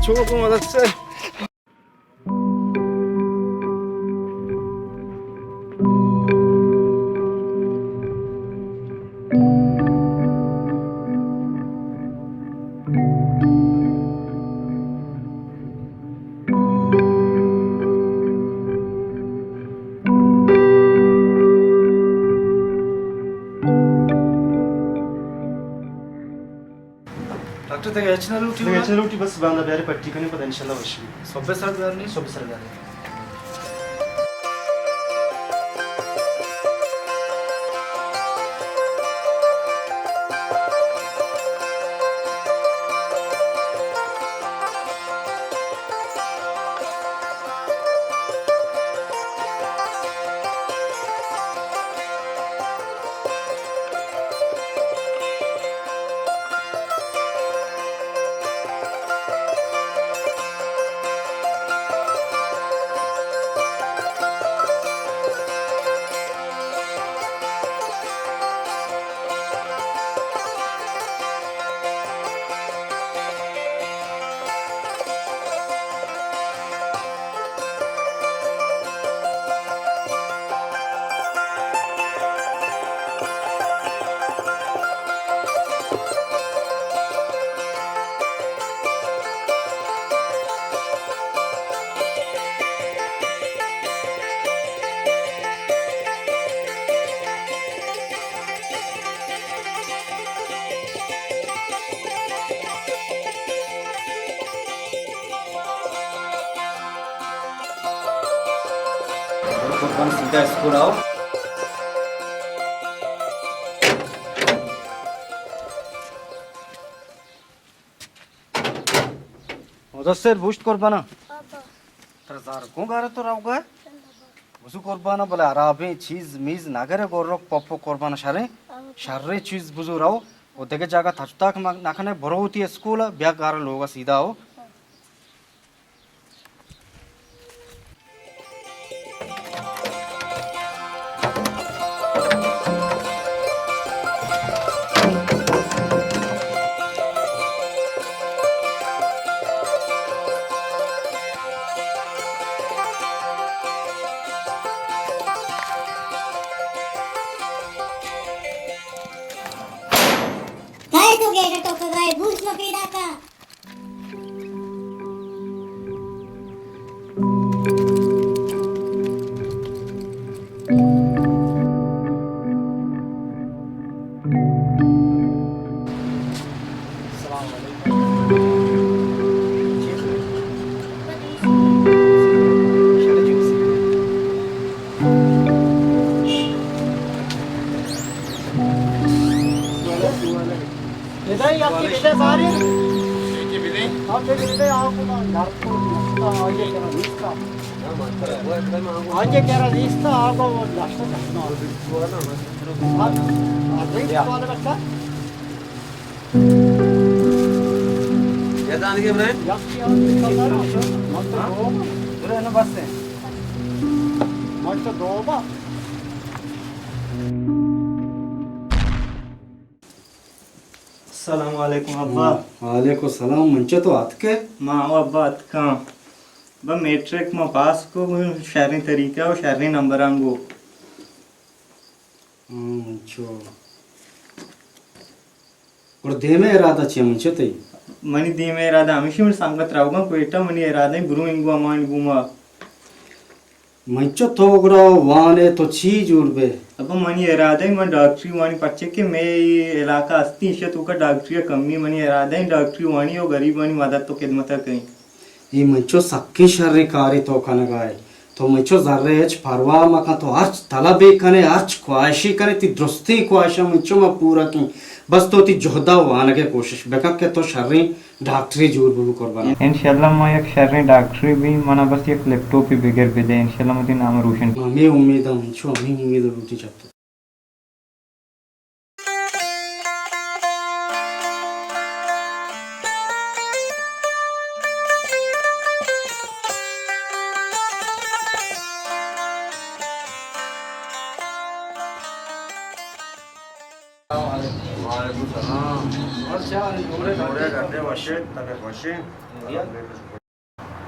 شما کو مدد سے۔ ڈاکٹر، تگہ ہچ نہ لوٹی؟ تگہ ہچ نہ لوٹی، بس باندا بیارے پٹی کنے، پدا انشاءاللہ وش بی۔ صبح سر درد نہیں؟ صبح سر درد نہیں۔ قربان، سیدھا اسکول آؤ۔ مدثر، بوشت قربانا۔ ترا زار گوں گار تو روگا۔ بزو قربانا، بلے حرابیں چیز میز نہ گرے، گورک پپو قربانا شریں۔ شریں چیز بزو رو۔ او دگہ جاگہ تچتاک نہ کنے، برو وتی اسکول، بیا گار لوگا سیدھا ہو۔ کئے تو گیٹ ٹوکگائے، بوس مہ پیدا کا۔ السلام علیکم۔ ادا ہی آپ کی بیٹا ساری۔ آپ کے بیٹے آپ کو گھر کو نشتا، آگے کرا نشتا۔ آگے کرا نشتا، آپ کو نشتا کرنا۔ آپ، آپ نہیں سوال بچہ؟ یا دان کے برے؟ یا کی اور نشتا کرنا۔ مت تو دو۔ برے نا بس ہے۔ مت تو دو با۔ السلام علیکم ابا۔ وعلیکم السلام، منچو تو آتکے؟ ما او ابا آتکاں۔ با میٹرک ما پاس کو، شریں طریقہ و شریں نمبراں گو۔ ہاں، منچو۔ اور دیمے ارادہ چے منچو تئی؟ منی دیمے ارادہ ہمیشی من سنگت روگاں کوئٹہ، منی ارادہ برو انگو امان گوما۔ منچو تو گڑا وانے تو چی جوڑ بے؟ ابا منی ارادہ ای من ڈاکٹری وانی، پرچے کہ مے اے علاقہ ہستی ایشی توکا ڈاکٹری کمی، منی ارادہ ای ڈاکٹری وانی و غریبانی مدد تو خدمت کئیں۔ ای منچو سکیں شریں کارے تو کنگائے۔ تو منچو زرے ہچ پرواہ مکن، تو ہرچ طلبے کنے، ہرچ خواہشے کنے، تی درستیں خواہشاں منچو ما پورا کیں۔ بس تو تی جہدا وانگے کوشش بکن کہ تو شریں ڈاکٹرے جوڑ ببو قربان۔ انشاءاللہ ما یک شریں ڈاکٹرے بیں، منا بس یک لیپ ٹاپے بگر بدے، انشاءاللہ ما تئی نام روشن۔ ہمے امید ہم، انچو ہمے امید لوٹی چہ تو۔ وعلیکم السلام۔ جوڑے گھٹے وشے، طبیعت وشے۔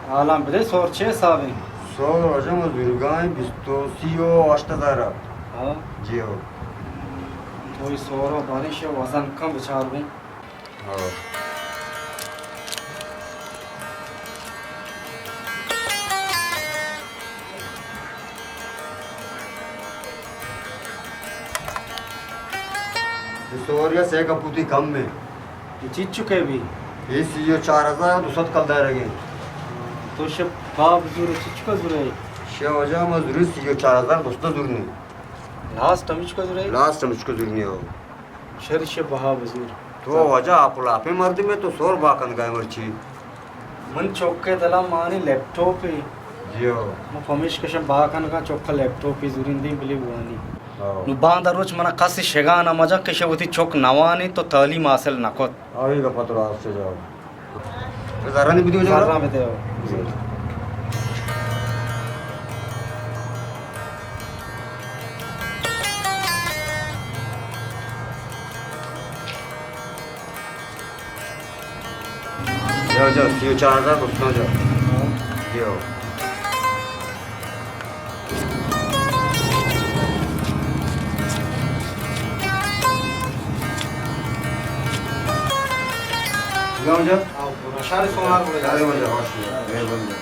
حالاں بدے، سور چے حساب ایں؟ سور واجہ ما زورگا ایں بیست و سی و ہشت ہزار۔ ہاں۔ جی ہو۔ تو ای سور و بارش وزن کم بچار بیں۔ ہاں۔ سوریا سے کپوتی کم میں۔ چچو کے بھی؟ یہ سی و چار ہزار دو سد کلدار گے۔ تو شپ باب زور چچو کا زور ہے؟ شے واجہ ما زور سی و چار ہزار دو سد زور نہیں۔ لاسٹ ہم چچو کا زور ہے؟ لاسٹ ہم چچو کا زور نہیں ہو۔ شر شے بہا بزور۔ تو واجہ آپ لاپے مردمے، تو سور با کن گئے مرچی۔ من چوکے دلا مانی لیپ ٹاپ ہے۔ جی ہو۔ من پمیش کشم با کن کا چوکا لیپ ٹاپ ہی زورین دیں بلی بوانی۔ ہاں۔ نو باندا روچ منا کس شگان مجا کشے وتی چوک نوانی تو تعلیم حاصل نکت۔ آوی گپا تو راست جواب۔ زرانی بدی وجہ زرا بدے ہو۔ جاؤ، جاؤ، سی و چار ہزار گفتاں جاؤ۔ جاؤ۔ جاؤ، جاؤ۔ شارے سونار بڑے۔ شارے بڑے، مہربانی۔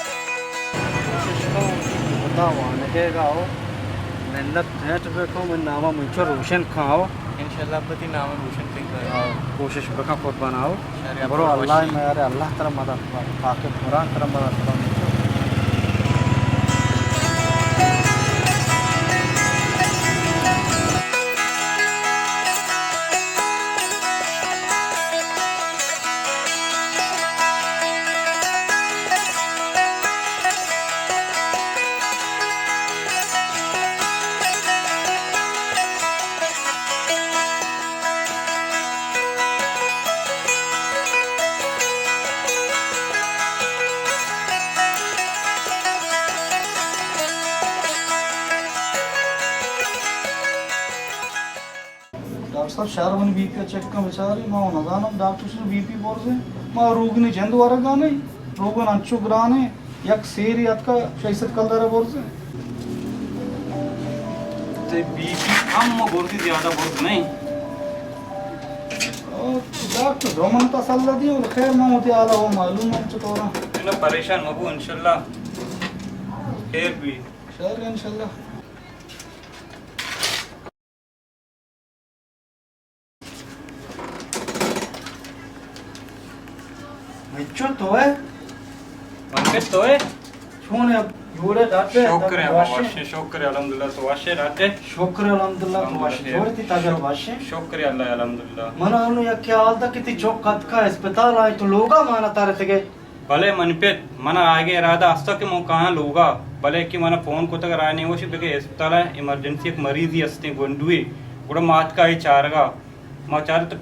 کوشش کن، خدا وانگے گا ہو۔ محنت نیٹ بکن، من نامہ منچو روشن کن ہو۔ انشاءاللہ ابا تئی نام روشن کنگ ءَ۔ ہاں، کوشش بکن قربان آؤ۔ شر، برو، اللہ میارے، اللہ ترا مدد کن، پاک قرآن ترا مدد کن۔ ڈاکٹر صاحب، شر منی بی پی ءَ چیک کن بچارے، ما نزانم ڈاکٹر شنو بی پی برز ایں، ما روگنی جند ورگا نہیں، روگن انچو گران ایں، یک سیری اتکا شش سد کلدار برز ایں۔ تے بی پی کم و برزی زیادہ برز نہیں۔ او، ڈاکٹر دو من تسلا دی، خیر ما ہوتی حالا وہ معلوم ہے چطور۔ نہ، پریشان مبو، انشاءاللہ خیر بھی۔ شر انشاءاللہ۔ مچو تو ہے؟ من کہ تو ہے؟ چون ہے؟ جوڑے ڈاکٹر؟ شکر ہے، واشے۔ واشے، شکر ہے، الحمدللہ، تو واشے ڈاکٹر؟ شکر ہے، الحمدللہ، تو واشے۔ الحمدللہ۔ جوڑے تئی طبیعت واشے؟ شکر ہے اللہ، الحمدللہ۔ من انو یک خیال دا کہ تئی چوک کتکا اسپتال آئے تو لوگا مانا تارے تگے۔ بلے منی پت، من ءَ آیگ ءِ ارادہ است کہ من کایاں لوگ ءَ، بلے کہ من ءَ فون کتگ، راہ نیوشی بکہ اسپتال ءَ ایمرجنسی یک مریضے استیں گونڈوے، گڑا ما اتکا اے چارگ ءَ۔ ما چارت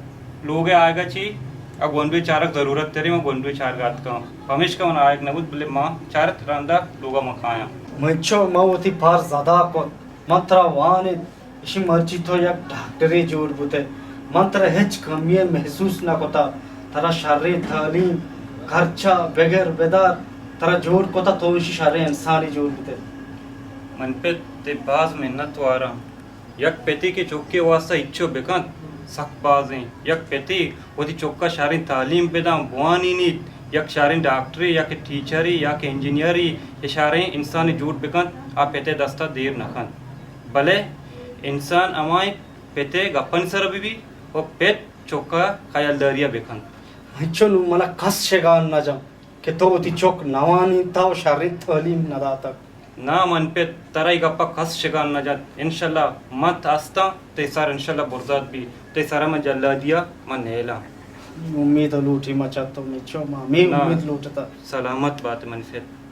لوگ ءِ آیگ ءَ چی، ءَ گونڈوے چارگ ضرورت تریں، ما گونڈوے چارگ ءَ اتکاں۔ پمیشکا من آیگ نہ بوت، بلے ما چارت رندا لوگ ءَ ما کایاں۔ من چو من وتی فرض ادا کت، من ترا وانت، اشی مرچی تو یک ڈاکٹرے جوڑ بوتئے۔ من ترا ہچ کمی ءَ محسوس نہ کتا۔ ترا شریں تعلیم، خرچہ، بگر بدار، ترا جوڑ کتا، تو اشی شریں انسانے جوڑ بوتئے۔ من پت تئی باز منت واراں۔ یک پتے کہ چکے واسطہ ہچو بکنت، سک بازیں۔ یک پتے وتی چکا شریں تعلیم بداں، بوانینیت، یک شریں ڈاکٹرے، یک ٹیچرے، یک انجینئرے، یا شریں انسانے جوڑ بکنت، آ پتے دستا دیر نہ کنت۔ بلے انسان ہمائیں پتے گپانی سرا بہ بی و پت چکا خیالداریا بکن۔ انچو نوں منا کس شگان نہ جن کہ تو وتی چک نہ وانینتا و شریں تعلیم نہ داتگ۔ نا من پت، ترا اے گپا کس شگان نہ جنت۔ انشاءاللہ من ہستاں، تئی سر انشاءاللہ برزات بی، تئی سرا من جلادیا من نیلاں۔ اے امید لوٹی ما چہ تو، مچو ما ہمے نا۔ امید لوٹتا۔ سلامت بات من پت۔